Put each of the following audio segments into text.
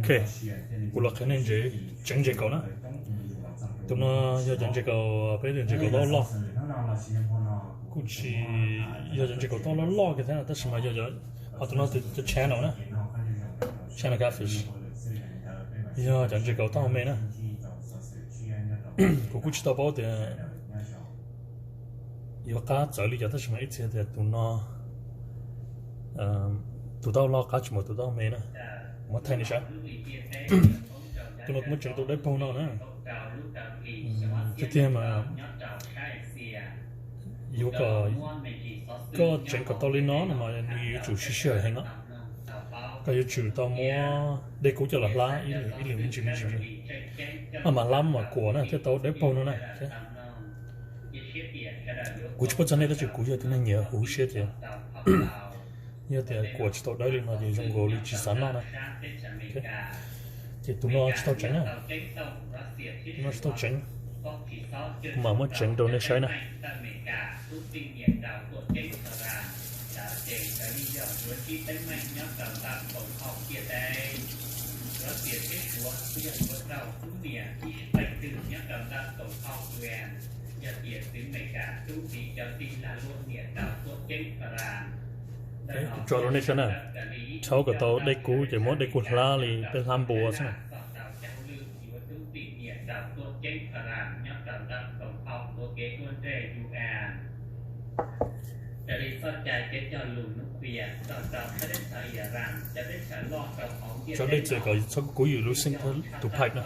Ok, kuv los qhia nej ntsev tseev ntses kaus na. Tus no yog cov ntses kaus, peb tias ntses kaus taub loj. Kuj tsis yog cov ntses kaus taub loj loj kiag thiab tab sis mas yog cov, ho tus no cov channel na, channel catfish, yog cov ntses kaus taub hau me na. Kuv kuj tsis tau paub tias yuav qab txawv li cas tab sis mas ib txhia tias tus no, tus taub loj qab tsis npaum tus taub me na. Muab thaij nej saib. Tus no kuv muab tseev tau dawb paug no na. Tiag tiag mas yuav kom koj tseev kom tau li no no mas nws yuav tsum siv sij hawm heev no. Koj yuav tsum tau muab dej kub coj los hlab ib lwm me ntsis me ntsis. Mas hlab mas kuam na thiaj tau dawb paug no na. Kuv tsis paub txog nej tab sis kuv yog tus neeg nyiam huv siab ces yog tias kuam tsis tau dawb li no ces zoo nkaus li tsis xav noj na. Ces tus no tsis tau tseev na. Tus no tsis tau tseev. Kuv mam muab tseev rau nej saib na. Kuv tso rau nej saib na. Rhaub kom tau dej kub ces muab dej kub hlab li peb hlab npua xwb na. Tso dej txias kom txhob kub yws lub xeeb tus pipe na.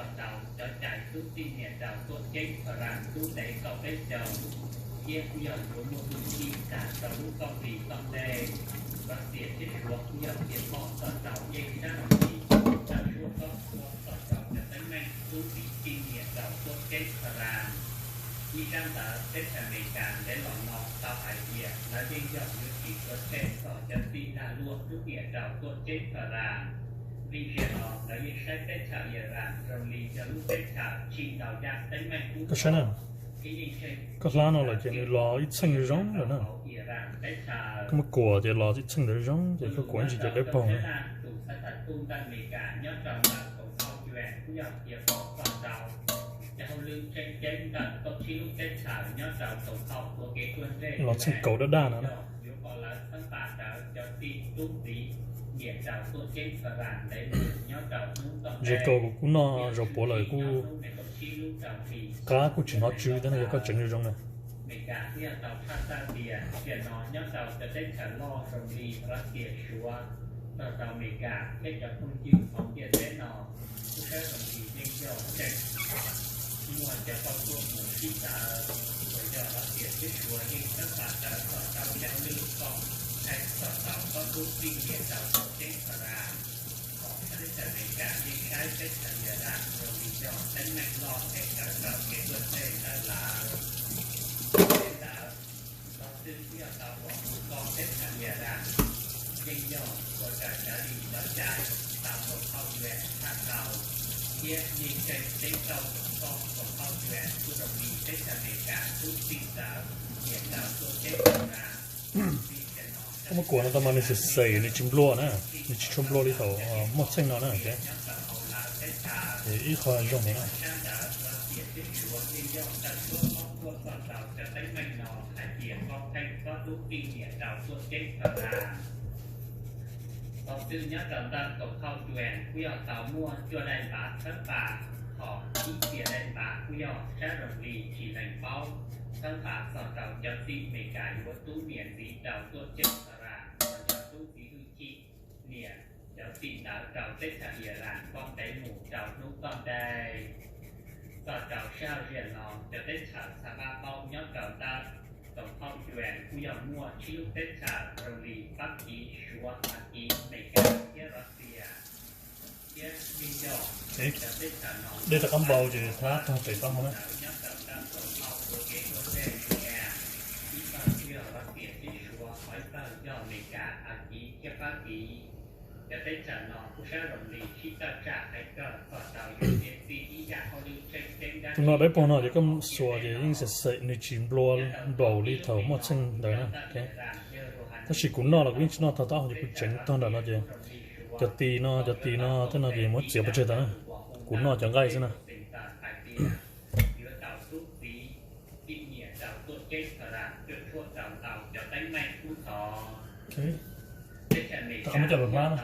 Ib sab ntawd teb chaws Amelikas ntev los no tau hais tias lawv yeej yog yuav tsis tuav tshem txog cov txij lag luam rub niam rau tuam ceeb Iran. Vim tias no lawv yeej saib teb chaws Iran zoo li yog lub teb chaws tsis ntaus yaj teeb meem ub. Koj saib na, koj hlab no lawm ces nws los ib txheej zoo lawm na. Koj muab kuam ces los ib txheej ntawd zoo ces koj kuam ntsis ces dawb paug na. Los txheej kaus daj daj no na. Ntses kaus kuv kuj noj zaum puav lawm kuj qab kuj tsis hnov tsw thiab no yog koj tseev zoo zoo na. Koj muab kuam no tau mas nws xem xem nws tsis nplua na, nws tsis tshua nplua li thaum muaj txheej no na. Ib qho zoo heev na. Tau xwb nyob rau ntawm koom haum UN kuj yog tau muaj cuaj daim npav txhawb nqa, hos ib txhia daim npav kuj yog sab zoo li tsis lees paub txhawb nqa txog rau cov txij Amelikas yuav tub niam ntxiv rau tuam ceeb Iran, los yog tub ntxiv hwj chim niam cov txij ntawd rau teb chaws Iran kom ntev mus rau hnub tom ntej. Txog rau sij hawm ziag no cov teb chaws txhab pab paub nyob rau ntawm koom haum UN kuj yog muaj tsib lub teb chaws zoo li Fab Kis, Suav, Askiv, Amelikas thiab Russia. Thiab yeej yog cov teb chaws no dej rov qab npau ces hlab tag pem tau hauv na. Nyob rau ntawm koom haum ua kev ua ntej UN, ib pawg kuj yog Russia thiab Suav, ho ib pawg yog Amelikas, Askiv thiab Fab Kis. Cov teb chaws no kuj sab zoo li sib tawm tsam hais kawg txog rau yus niam txiv ib yam hauj lwm tseem ceeb dab tsi. Tus no dawb paug no ces koj xuas ces yeej xem xem nws tsis nplua nplaum li thaum muaj txheej ntawd na. Tab sis kuv noj los kuv yeej tsis noj tag tau ces kuv tseev tag nrho no ces Cov tis no, cov tis no tej no ces muab txiav pov tseg tas na. Kuv noj cov nqaij xwb na. Rov qab muab coj los hmab na.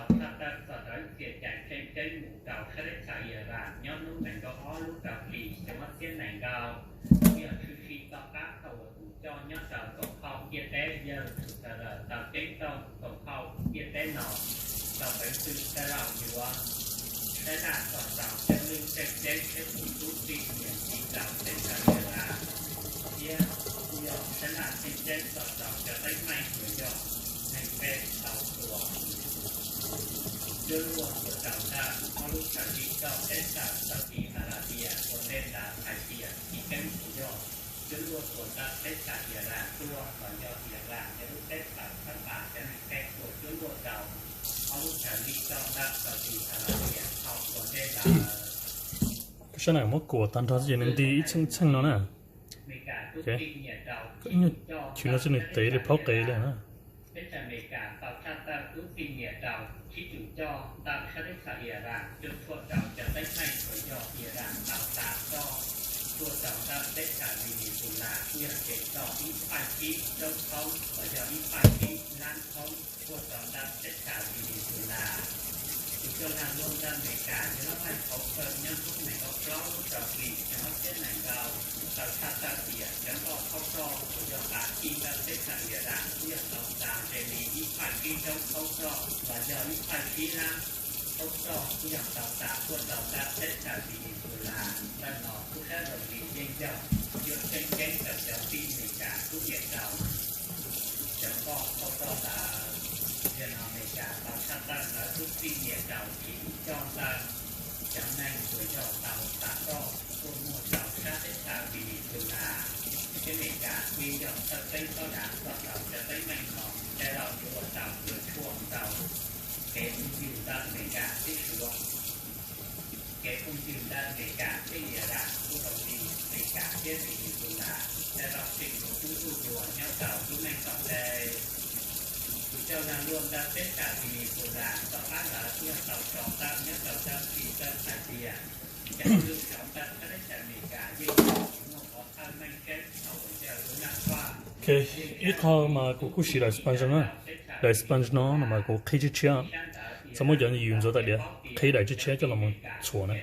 Sab na muab kuam tag nrho xwb ces nws nti ib txheej txheej no na. Ib nyuag chwv no xwb nws tev li plaub qe li na. Ok, ib qho mas kuv kuj siv daim sponge na. Daim sponge no no mas kuv qhib tshiab tshiab, txhob muab cov yus ntxuav tais diav, qhib daim tshiab tshiab coj los mus txhuam na.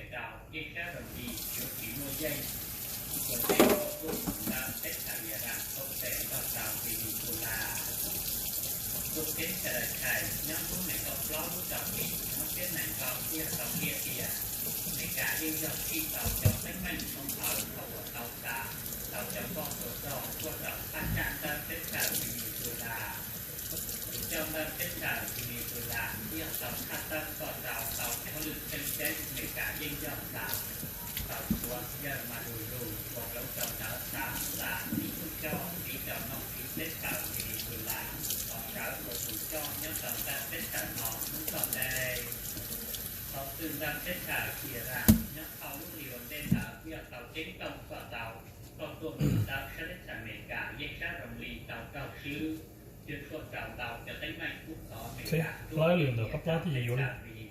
Plab li ntawd qab plab twb yuav yuav li.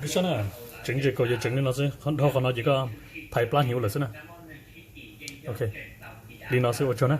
Koj saib na, tseev ze kaus ces tseev li no xwb, dhau qhov no ces koj phais plab hnyuv lawm xwb na. Ok, li no xwb ua tsaug na.